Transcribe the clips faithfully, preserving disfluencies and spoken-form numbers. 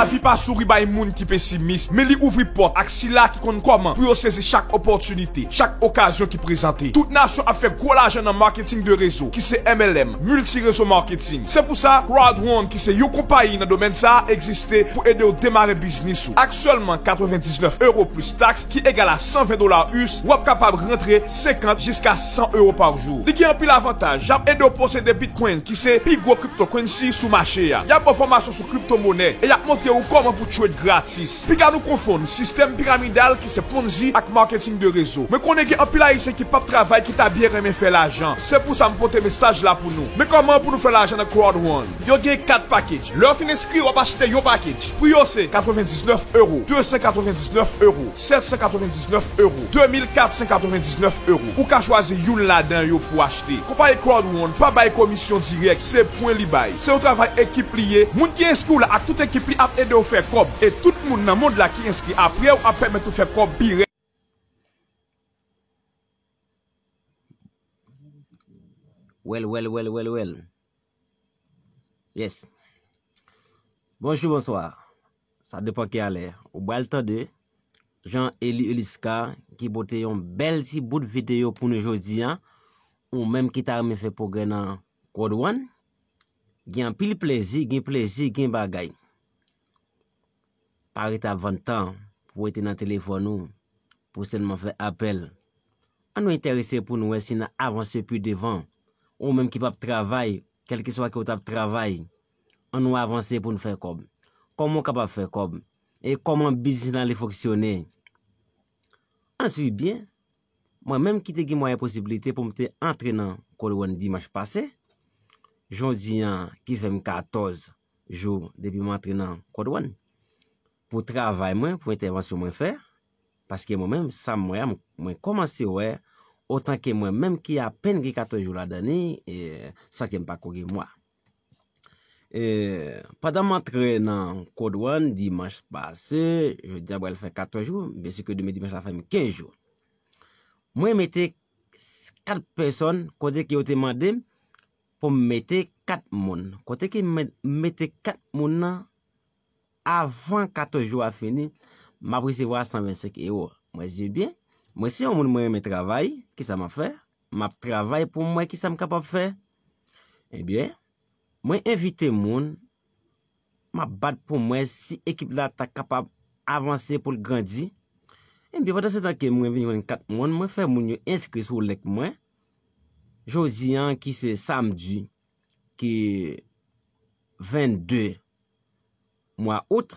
Lavi pa souri bay moun ki pesimis, men li ouvri pòt ak sila ki konn kòman pou yo sezi chak opòtinite, chak okazyon ki prezante. Tout nasyon ap fè gwo lajan nan maketing de rezo, ki se M L M, Multi Rezo Marketing. Se pou sa, Crowd One, ki se yon konpayi nan domèn sa a, egziste pou ede w demare biznis ou. Ak sèlman katrevendiznèf euro plis taks, ki egal a san ven dola U S, w ap kapab rantre senkant jiska san euro pa jou. Li gen anpil avantaj. Y ap ede w posede Bitcoin, ki se pi gwo cryptocurrency sou mache a. Y ap ba w fòmasyon sou kriptomonè e y ap montre w kòman pou trade gratis. Piga nou konfonn sistèm piramidal ki se Ponzi ak maketing de rezo. Mwen konnen gen anpil Ayisyen ki p ap travay ki ta byen renmen fè lajan. Se pou sa m pote mesaj la pou nou. Men kòman pou nou fè lajan nan Crowd One? Yo gen kat package. Lè w fin enskri, w ap achte yon package. Pri yo se katrevendiznèf euro, de san katrevendiznèf euro, sèt san katrevendiznèf euro, de mil kat san katrevendiznèf euro. Ou ka chwazi youn ladan yo pou w achte. Konpayi Crowd One pa bay komisyon dirèk, se pwen li bay. Se yon travay ekip li ye. Moun ki enskri w la ak tout ekip li ap ede w fè kòb. E tout moun nan mond la ki enskri apre w ap pèmèt ou fè kòb pi rèd. Well, well, well, well, well. Yes. Bonjou, bonswa. Sa depann ki alè. Ou pral tande Jean Eli Elisca ki pote yon bèl ti bout videyo pou nou jodi a. Ou menm ki ta renmen fè pwogrè nan Crowd One, gen anpil plezi, gen plezi, gen bagay. Pa rete ap vann tan pou rete nan telefòn ou, pou sèlman fè apèl. Ann nou enterese pou nou wè si n a avanse pi devan. Ou menm ki p ap travay, kèlkeswa ke w t ap travay, ann nou avanse pou n fè kòb. Kòman w kapab fè kòb? E kòman biznis lan li fonksyone? Ann swiv byen. Mwen menm ki te gen mwayen posiblite pou m te antre nan Crowd One dimanch pase, jodi a ki fè m katòz jou depi m antre nan Crowd One, pou travay mwen, pou entèvansyon mwen fè, paske mwen menm, sa m wè a, m- mwen kòmanse wè, otanke mwen menm ki apèn gen katòz jou ladan li, e, san ke m pako gen mwa. E, pandan m antre nan Crowd One dimanch pase, jodi a pral fè katòz jou, m byen si ke demen dimanch la fè m kenz jou. Mwen mete s- kat pèsòn kote ke yo te mande m pou m mete kat moun. Kote ke m met- m mete kat moun nan, avan katòz jou a fini, m ap resevwa san vennsenk ewo. Mwen di byen, mwen se yon moun mwen renmen travay, kisa m ap fè? M ap travay pou m wè kisa m kapab fè. Ebyen, mwen envite moun, m ap bat pou m wè si ekip la ta kapab avanse pou l grandi. Ebyen, pandan se tan ke mwen vin jwenn kat moun, mwen fè moun yo enskri sou link mwen. Jodi a, ki se samdi, ki vennde mwa out,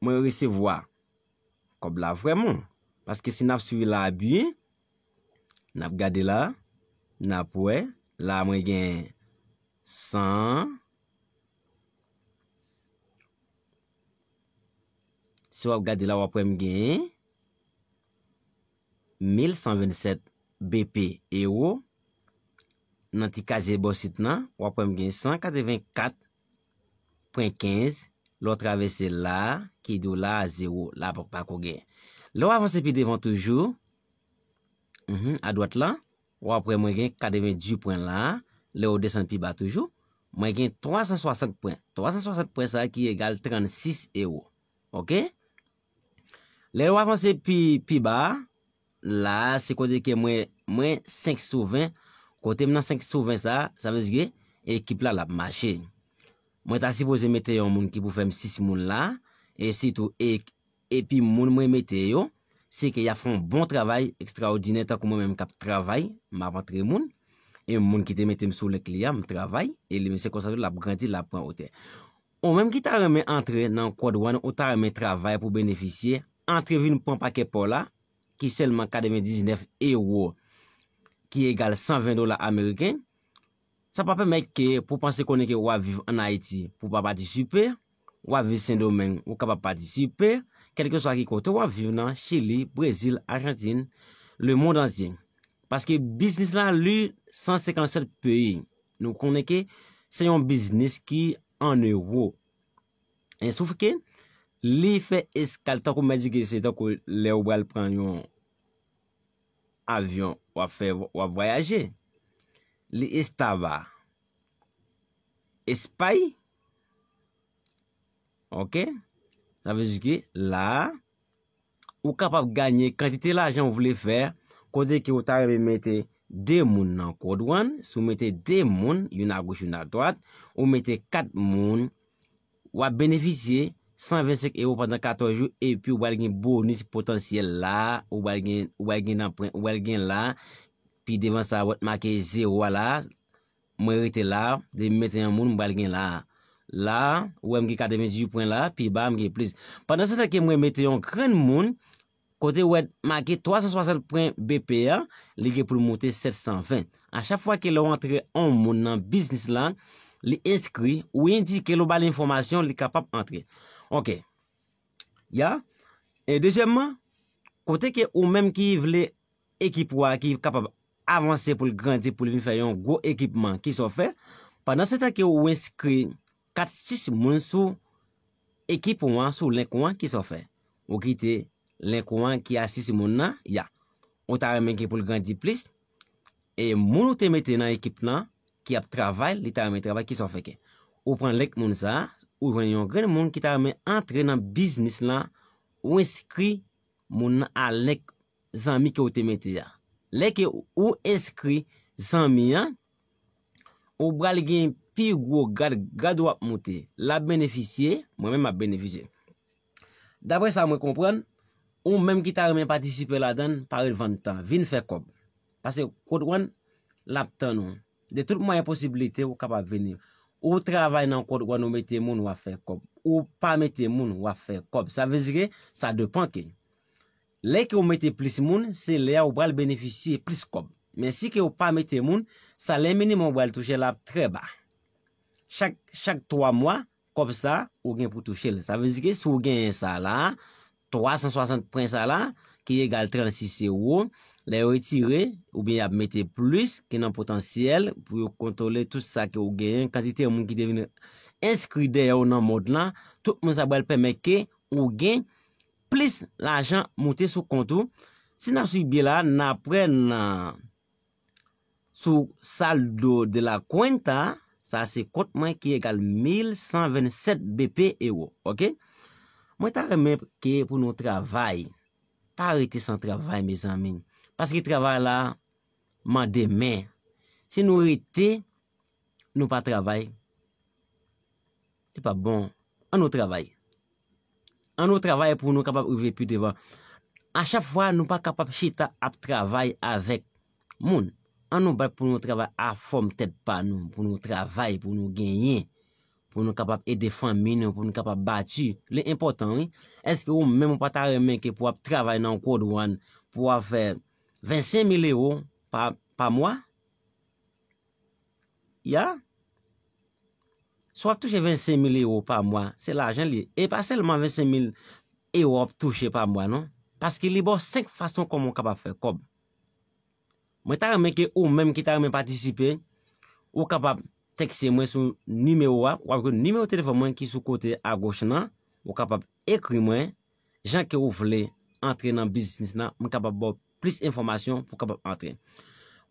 mwen resevwa kòb la vrèman. Paske si n ap swiv la byen, n ap gade la, n ap wè, la mwen gen san, si w ap gade la, w ap wè m gen mil san vennsèt B P ewo. Nan ti kazye bò sit lan, w ap wè m gen san katrevenkat pwen kenz. Lè w travèse la, ki di w la, zewo, la pa- pako gen. Lè w avanse pi devan toujou, mhm, adwat la, w ap wè mwen gen katrevendis pwen la. Lè w desann pi ba toujou, mwen gen twa san swasant pwen. Twa san swasant pwen sa ki egal trannsis ewo. Oke? Lè w avanse pi, pi ba a, la a, se kote ke mwen, mwen senk sou ven. Kote m nan senk sou ven sa, sa vle di ke ekip la, l ap mache. Mwen ta sipoze mete yon moun ki pou fè m sis moun la, e sitou, e, epi moun mwen mete yo, se ke y ap fè yon bon travay ekstraòdinè, tankou mwen menm k ap travay, m ap antre moun, e moun ki te mete m sou link li a, m travay, e li menm se konsa tou l ap grandi, l ap pran wotè. Ou menm ki ta renmen antre nan Crowd One, ou ta renmen travay pou benefisye, antre vin pran pakè pa w la, ki sèlman katrevendiznèf ewo, ki egal san ven dola ameriken. Sa pa pèmèt ke pou panse konnen ke w ap viv ann Ayiti, pou w pa patisipe, w ap viv Sendomeng, ou kapab patisipe, kèlkeswa ki kote w ap viv nan Chili, Brezil, Ajantin, lemonn antye. Paske biznis la li san senkannsèt peyi. Nou konnen ke se yon biznis ki an ewo. E sof ke li fè eskal tankou m di ke se tankou lè w pral pran yon avyon, w ap fè, w ap vwayaje. Li estaba Espay, Ok? Sa vle di ke la a, ou kapab genyen kantite lajan ou vle fè, kote ke ou ta renmen mete de moun nan Code One, si w mete de moun, youn agoch, youn adwat, ou mete kat moun, w ap benefisye san vennsenk ewo pandan katòz jou, epi ou pral gen bonis potansyèl la, ou pral gen, ou pral gen nan pwen, ou pral gen la, pi devan sa, w ap make zewo a la, mwen rete la, depi m mete yon moun, m pral gen la. La, ou wè m gen katrevendizuit pwen la, pi ba, m gen plis. Pandan se tan ke mwen mete yon grenn moun, kote w wè make twa san swasant pwen B P a, li gen pou l moute sèt san ven. A chak fwa ke lè w antre yon moun nan biznis la, li enskri, ou endike l, ou ba l enfòmasyon, li kapab antre. Ok. Ya. E dezyèmman, kote ke ou menm ki vle ekip ou a ki kapab avanse pou l grandi, pou l vin fè yon gwo ekipman, kisa w fè? Pandan se tan ke ou enskri kat sis moun sou ekip ou an, sou link ou an, kisa w fè? Ou kite link ou an ki a sis moun nan, ya. Ou ta renmen ke pou l grandi plis, e moun ou te mete nan ekip lan, ki ap travay, li ta renmen travay, kisa w fè ke? Ou pran link moun sa a, ou jwenn yon grenn moun ki ta renmen antre nan biznis lan, ou enskri moun nan a link zanmi ke w te mete a. Lè ke ou enskri zanmi an, ou pral gen pi gwo grad, grad w ap moute. L ap benefisye, mwen menm m ap benefisye. Daprè sa mwen konprann, ou menm ki ta renmen patisipe ladan l, pa ret vann tan, vin fè kòb. Paske Code One, l ap tann ou. De tout mwayen posiblite, ou kapab vini. Ou travay nan Code One, ou mete moun, w ap fè kòb. Ou pa mete moun, w ap fè kòb. Sa vle di ke sa depan ke lè ke w mete plis moun, se lè a ou pral benefisye plis kòb. Men si ke w pa mete moun, salè minimòm ou pral touche l ap trè ba. Chak, chak twa mwa, kòb sa, ou gen pou touche l. Sa vle di ke si w genyen sa la, twa san swasant pwen sa la, ki egal trannsis ewo, lè yo retire, oubyen y ap mete plis ki nan potansyèl pou yo kontwole tout sa ke w genyen, kantite moun ki te vin enskri dèyè w nan mond lan, tout moun sa pral pèmèt ke ou gen plis lajan moute sou kont ou. Si n ap swiv byen la, n ap wè nan sou saldo de la cuenta, sa se kont mwen ki egal mil san vennsèt B P ewo. Ok? Mwen ta renmen ke pou nou travay. Pa rete san travay, mezanmi. Paske travay la mande men. Si nou rete, nou pa travay, li pa bon. Ann nou travay. Ann nou travay pou nou kapab rive pi devan. A chak fwa, nou pa kapab chita ap travay avèk moun. Ann nou bat pou nou travay a fòm tèt pa nou, pou nou travay, pou nou genyen, pou nou kapab ede fanmi nou, pou nou kapab bati. Li enpòtan, wi. Èske ou menm ou pa ta renmen ke pou w ap travay nan Code One, pou w ap fè vennsenk mil ewo pa, pa mwa? Ya. Si w ap touche vennsenk mil ewo pa mwa, se lajan li ye. E pa sèlman vennsenk mil ewo w ap touche pa mwa, non. Paske li ba w senk fason kòman w kapab fè kòb. Mwen ta renmen ke ou menm ki ta renmen patisipe, ou kapab tèkste mwen sou nimewo a, w ap jwenn nimewo telefòn mwen ki sou kote agoch lan, ou kapab ekri mwen, jan ke ou vle antre nan biznis lan, mwen kapab ba w plis enfòmasyon pou w kapab antre.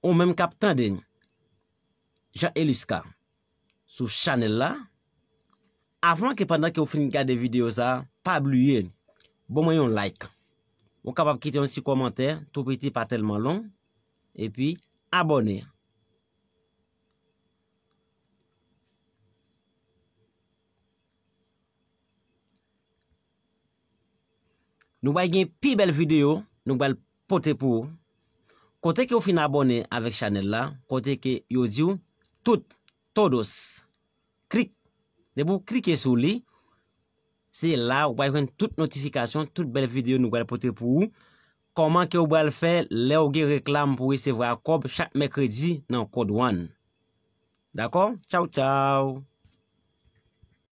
Ou menm k ap tande Jean Elisca sou chanèl la, avan ke pandan ke w fin gade videyo sa, pa bliye, ban mwen yon like. Ou kapab kite yon ti kòmantè, tou piti pa tèlman long, epi abòne. Nou pral gen pi bèl videyo, nou pral pote pou ou. Kote ke w fin abòne avèk chanèl la, kote ke yo di w tout, todos. Klik. Depi w klike sou li, se la ou pral jwenn tout notifikasyon, tout bèl videyo nou pral pote pou ou. Kòman ke w pral fè lè w gen reklam pou resevwa kòb chak mèkredi nan Code One. Dakò? Tchaw, tchaw.